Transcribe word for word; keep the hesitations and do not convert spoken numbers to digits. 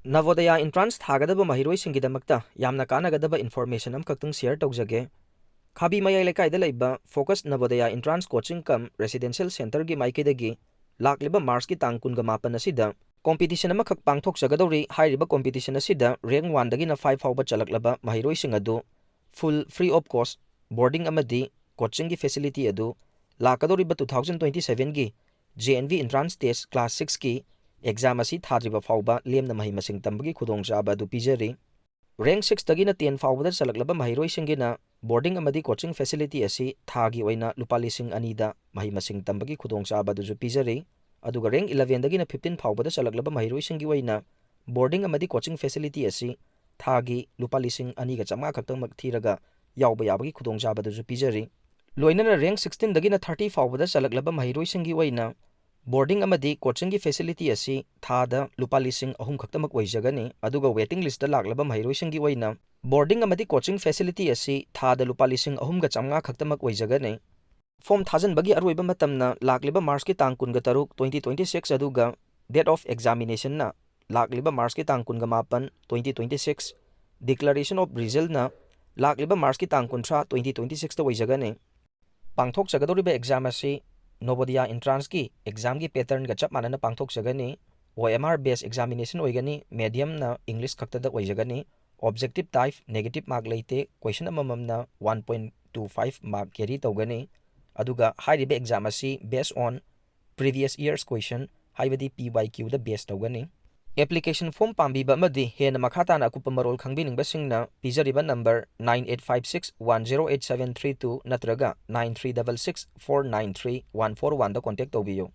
ꯅꯕꯣꯗꯌꯥ entrance ꯊꯥꯒꯗꯕ ꯃꯍꯩꯔꯣꯏꯁꯤꯡꯒꯤꯗꯃꯛꯇ ꯌꯥꯝꯅ ꯀꯥꯟꯅꯒꯗꯕ information ꯑꯃꯈꯛꯇꯪ share ꯇꯧꯖꯒꯦ꯫ ꯈꯥꯕꯤ ꯃꯌꯥꯏ ꯂꯩꯀꯥꯏꯗ ꯂꯩꯕ Focus Navodaya Entrance Coaching cum Residential Centreꯒꯤ ꯃꯥꯏꯀꯩꯗꯒꯤ ꯂꯥꯛꯂꯤꯕ Marchꯀꯤ ꯇꯥꯡ ꯀꯨꯟꯒ ꯃꯥꯄꯟ ꯑꯁꯤꯗ competition ꯑꯃꯈꯛ ꯄꯥꯡꯊꯣꯛꯆꯒꯗꯧꯔꯤ꯫ ꯍꯥꯏꯔꯤꯕ competition ꯑꯁꯤꯗ rank one ꯗꯒꯤꯅ five ꯐꯥꯎꯕ ꯆꯜꯂꯛꯂꯕ ꯃꯍꯩꯔꯣꯏꯁꯤꯡ ꯑꯗꯨ full free of cost boarding ꯑꯃꯗꯤ coachingꯒꯤ facility ꯑꯗꯨ ꯂꯥꯛꯀꯗꯧꯔꯤꯕ two thousand twenty sevenꯒꯤ JNV Entrance Test Class sixꯀꯤ exam ꯑꯁꯤ ꯊꯥꯗ꯭ꯔꯤꯕ ꯐꯥꯎꯕ ꯂꯦꯝꯅ ꯃꯍꯩ ꯃꯁꯤꯡ ꯇꯝꯕꯒꯤ ꯈꯨꯗꯣꯡꯆꯥꯕ ꯑꯗꯨ ꯄꯤꯖꯔꯤ꯫ Rank sixꯇꯒꯤꯅ ten ꯐꯥꯎꯕꯗ ꯆꯜꯂꯛꯂꯕ ꯃꯍꯩꯔꯣꯏꯁꯤꯡꯒꯤꯅ boarding ꯑꯃꯗꯤ coaching facility ꯑꯁꯤ ꯊꯥꯒꯤ ꯑꯣꯏꯅ ꯂꯨꯄꯥ ꯂꯤꯁꯤꯡ ꯑꯅꯤꯗ ꯃꯍꯩ ꯃꯁꯤꯡ ꯇꯝꯕꯒꯤ ꯈꯨꯗꯣꯡꯆꯥꯕ ꯑꯗꯨꯁꯨ ꯄꯤꯖꯔꯤ꯫ ꯑꯗꯨꯒ rank elevenꯗꯒꯤꯅ fifteen ꯐꯥꯎꯕꯗ ꯆꯜꯂꯛꯂꯕ ꯃꯍꯩꯔꯣꯏꯁꯤꯡꯒꯤ ꯑꯣꯏꯅ boarding ꯑꯃꯗꯤ coaching facility ꯑꯁꯤ ꯊꯥꯒꯤ ꯂꯨꯄꯥ ꯂꯤꯁꯤꯡ ꯑꯅꯤꯒ ꯆꯥꯝꯃꯉꯥ ꯈꯛꯇꯃꯛ ꯊꯤꯔꯒ ꯌꯥꯎꯕ ꯌꯥꯕꯒꯤ ꯈꯨꯗꯣꯡꯆꯥꯕ ꯑꯗꯨꯁꯨ ꯄꯤꯖꯔꯤ꯫ ꯂꯣꯏꯅꯅ rank sixteenꯗꯒꯤꯅ thirty ꯐꯥꯎꯕꯗ ꯆꯜꯂꯛꯂꯕ ꯃꯍꯩꯔꯣꯏꯁꯤꯡꯒꯤ ꯑꯣꯏꯅ boarding ꯑꯃꯗꯤ coachingꯒꯤ facility ꯑꯁꯤ ꯊꯥꯗ ꯂꯨꯄꯥ ꯂꯤꯁꯤꯡ ꯑꯍꯨꯝ ꯈꯛꯇꯃꯛ ꯑꯣꯏꯖꯒꯅꯤ꯫ ꯑꯗꯨꯒ waiting listꯇ ꯂꯥꯛꯂꯕ ꯃꯍꯩꯔꯣꯏꯁꯤꯡꯒꯤ ꯑꯣꯏꯅ boarding ꯑꯃꯗꯤ coaching facility ꯑꯁꯤ ꯊꯥꯗ ꯂꯨꯄꯥ ꯂꯤꯁꯤꯡ ꯑꯍꯨꯝꯒ ꯆꯥꯝꯃꯉꯥ ꯈꯛꯇꯃꯛ ꯑꯣꯏꯖꯒꯅꯤ꯫ Form ꯊꯥꯖꯤꯟꯕꯒꯤ ꯑꯔꯣꯏꯕ ꯃꯇꯝꯅ ꯂꯥꯛꯂꯤꯕ Marchꯀꯤ ꯇꯥꯡ ꯀꯨꯟꯒ ꯇꯔꯨꯛ, twenty twenty six ꯑꯗꯨꯒ date of examinationꯅ ꯂꯥꯛꯂꯤꯕ Marchꯀꯤ ꯇꯥꯡ ꯀꯨꯟꯒ ꯃꯥꯄꯟ, twenty twenty six, declaration of resultꯅ ꯂꯥꯛꯂꯤꯕ Marchꯀꯤ ꯇꯥꯡ ꯀꯨꯟꯊ꯭ꯔꯥ, twenty twenty sixꯇ ꯑꯣꯏꯖꯒꯅꯤ꯫ ꯄꯥꯡꯊꯣꯛꯆꯒꯗꯧꯔꯤꯕ exam ꯑꯁꯤ Navodaya entranceꯀꯤ examꯒꯤ patternꯒ ꯆꯞ ꯃꯥꯟꯅꯅ ꯄꯥꯡꯊꯣꯛꯆꯒꯅꯤ꯫ OMR based examination ꯑꯣꯏꯒꯅꯤ, mediumꯅ English ꯈꯛꯇꯗ ꯑꯣꯏꯖꯒꯅꯤ꯫ Objective type negative mark ꯂꯩꯇꯦ, question ꯑꯃꯃꯝꯅ one point two five mark carry ꯇꯧꯒꯅꯤ꯫ ꯑꯗꯨꯒ ꯍꯥꯏꯔꯤꯕ exam ꯑꯁꯤ based on previous year's question, ꯍꯥꯏꯕꯗꯤ PYQꯗ base ꯇꯧꯒꯅꯤ꯫ Application form ꯄꯥꯝꯕꯤꯕ ꯑꯃꯗꯤ ꯍꯦꯟꯅ ꯃꯈꯥ ꯇꯥꯅ ꯑꯀꯨꯞꯄ ꯃꯔꯣꯜ ꯈꯪꯕꯤꯅꯤꯡꯕꯁꯤꯡꯅ ꯄꯤꯖꯔꯤꯕ number nine eight five six one zero eight seven three two ꯅꯠꯇ꯭ꯔꯒ nine three double six four nine three one four oneꯗ contact ꯇꯧꯕꯤꯌꯨ꯫